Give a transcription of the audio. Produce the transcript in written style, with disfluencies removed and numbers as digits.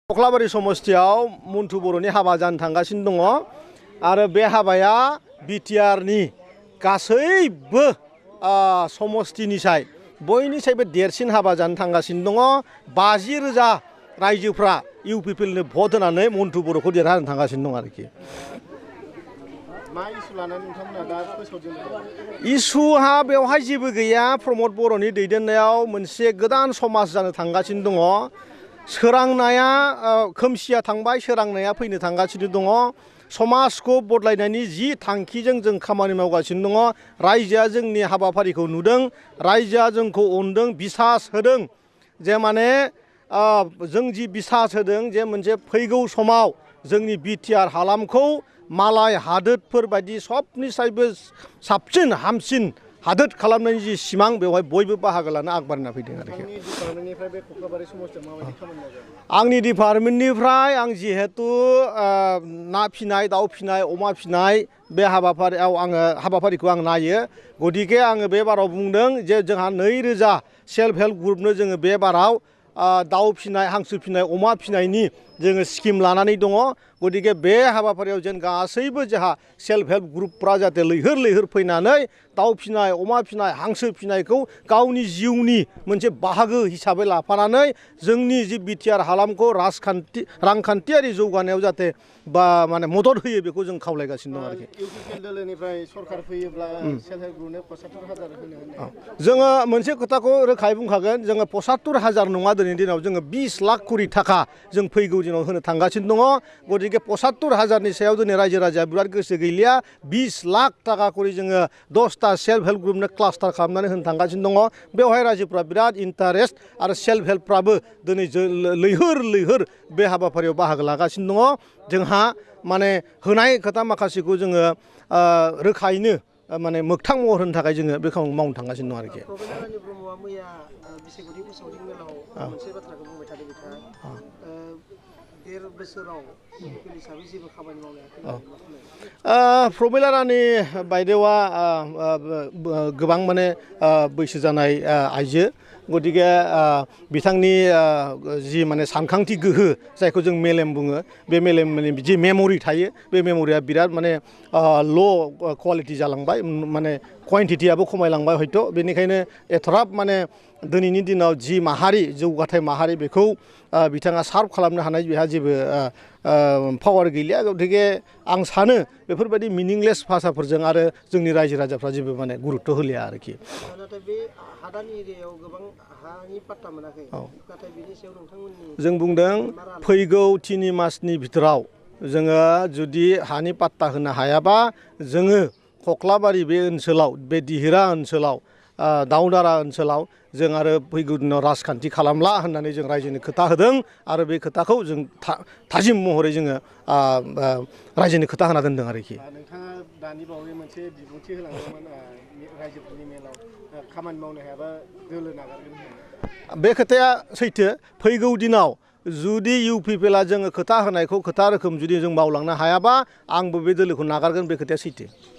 कख्लाबारि समस्थियाव मन्थु बर'नि हाबा जानो थांगासिनो दङ आरो बे हाबाया बिटिआरनि गासैबो समस्थिनिसाय बयनिसायबो देरसिन हाबा जानो थांगासिनो दङ। 50,000 रायजोफ्रा इउपिपिएलनो भट होनानै मन्थु बर'खौ देरहानो थांगासिनो दं आरोखि। मा इसु लानानै नोंथांमोना दा फोसावदों? इसुहा बेवहाय जेबो गैया। प्रमद बर'नि दैदेननायाव मोनसे गोदान समाज जानो थांगासिनो दङ। सोरांनाया खोमसिया थांबाय, सोरांनाया फैनो थांगासिनो दङ। समाजखौ बदलायनायनि जि थांखिजों जों खामानि मावगासिनो दङ। रायजोआ जोंनि हाबाफारिखौ नुदों, रायजोआ जोंखौ अनदों, बिसास होदों जे माने जों जि बिसास होदों जे मोनसे फैगौ समाव जोंनि बिटिआर हालामखौ मालाय हादोरफोर बायदि सबनिसायबो साबसिन हामसिन हादोर खालामनायनि जि सिमां बेवहाय बयबो बाहागो लानो आगबारिना फैदों आरोखि। आंनि डिपार्टमेन्टनिफ्राय आं जिहेतु ना फिनाय, दाउ फिनाय, अमा फिनाय बे हाबाफारियाव आङो हाबाफारिखौ आं नायो। गतिके आङो बे बाराव बुंदों जे जोंहा 2,000 सेल्फ हेल्प ग्रुपनो जोङो बे बाराव दाउ फिनाय, हांसो फिनाय, अमा फिनायनि जोङो स्किम लानानै दङ। गतिके बे हाबाफारियाव जेन गासैबो जोंहा सेल्फ हेल्प ग्रुपफ्रा जाहाथे लैहोर लैहोर फैनानै दाउ फिनाय, अमा फिनाय, हांसो फिनायखौ गावनि जिउनि मोनसे बाहागो हिसाबै लाफानानै जोंनि जि बिटिआर हालामखौ रांखान्थियारि जौगानायाव जाहाथे माने मदद होयो बेखौ जों खावलायगासिनो दं आरोखि। इउपिपिएल दोलोनिफ्राय सरकार फैयोब्ला सेल्फ हेल्प ग्रुपनो 75,000 होनो। जोङो मोनसे खोथाखौ रोखायै बुंखागोन, जोङो 75,000 नङा दिनैनि दिनाव जोङो 20 लाख करि थाखा जों फैगौ दिनाव होनो थांगासिनो दङ। गतिके 75,000नि सायाव दिनै रायजो राजाया बिराद गोसो गैलिया। 20 लाख थाखा करि जोङो 10टा सेल्फ हेल्प ग्रुपनो क्लास्टार खालामनानै होनो थांगासिनो दङ। बेवहाय रायजोफ्रा बिराद इन्टारेस्ट आरो सेल्फ हेल्पफ्राबो दिनै लैहोर लैहोर बे हाबाफारियाव बाहागो लागासिनो दङ। जोंहा माने होनाय खोथा माखासेखौ जोङो रोखायैनो माने मोगथां महर होनो थाखाय जोङो बे खामानिखौ मावनो थांगासिनो दं आरोखि। प्रबेलारानि ब्रह्मआ मैया बिसायख'थि फोसावदिं मेलाव मोनसे बाथ्राखौ बुंबाय थादों बिथाङा 1.5 बोसोराव इउपिपिएल हिसाबै जेबो खामानि मावनो हायाखै। प्रबेलारानि बायदेवा गोबां माने बैसो जानाय आइजो। गतिके बिथांनि जि माने सानखांथि गोहो जायखौ जों मेलेम बुङो, बे मेलेमनि जि मेम'रि थायो बे मेम'रिया बिराद माने ल' क्वालिटि जालांबाय, माने कुवान्टिटियाबो खमायलांबाय हयथ'। बेनिखायनो एथ'राब माने दिनैनि दिनाव जि माहारि जौगाथाय माहारि बेखौ बिथाङा सार्भ खालामनो हानाय बेहा जेबो पावार गैलिया। गतिके आं सानो बेफोरबायदि मिनिंलेस भाषाफोरजों आरो जोंनि रायजो राजाफ्रा जेबो माने गुरुत्त' होलिया आरोखि। नाथाय बे हादान एरियायाव गोबां हानि पाट्टा मोनाखै। नाथाय बेनि सायाव नोंथांमोननि जों बुंदों फैगौ 3 मासनि भितराव जोङो जुदि हानि पाट्टा होनो हायाबा जोङो कख्लाबारि बे ओनसोलाव, बे दिहिरा ओनसोलाव, दाउधारा ओनसोलाव जों आरो फैगौ दिनाव राजखान्थि खालामला होननानै जों रायजोनो खोथा होदों आरो बे खोथाखौ जों थाजिम महरै जोङो रायजोनो खोथा होना दोनदों आरोखि। नोंथाङा दानि बावै मोनसे बिबुंथि होलांदोंमोन रायजोफोरनि मेलाव खामानि मावनो हायाबा दोलो नागारगोन होननानै। बे खोथाया सैथो। फैगौ दिनाव जुदि इउपिपिएलआ जोङो खोथा होनायखौ खोथा रोखोम जुदि जों मावलांनो हायाबा आंबो बे दोलोखौ नागारगोन, बे खोथाया सैथो।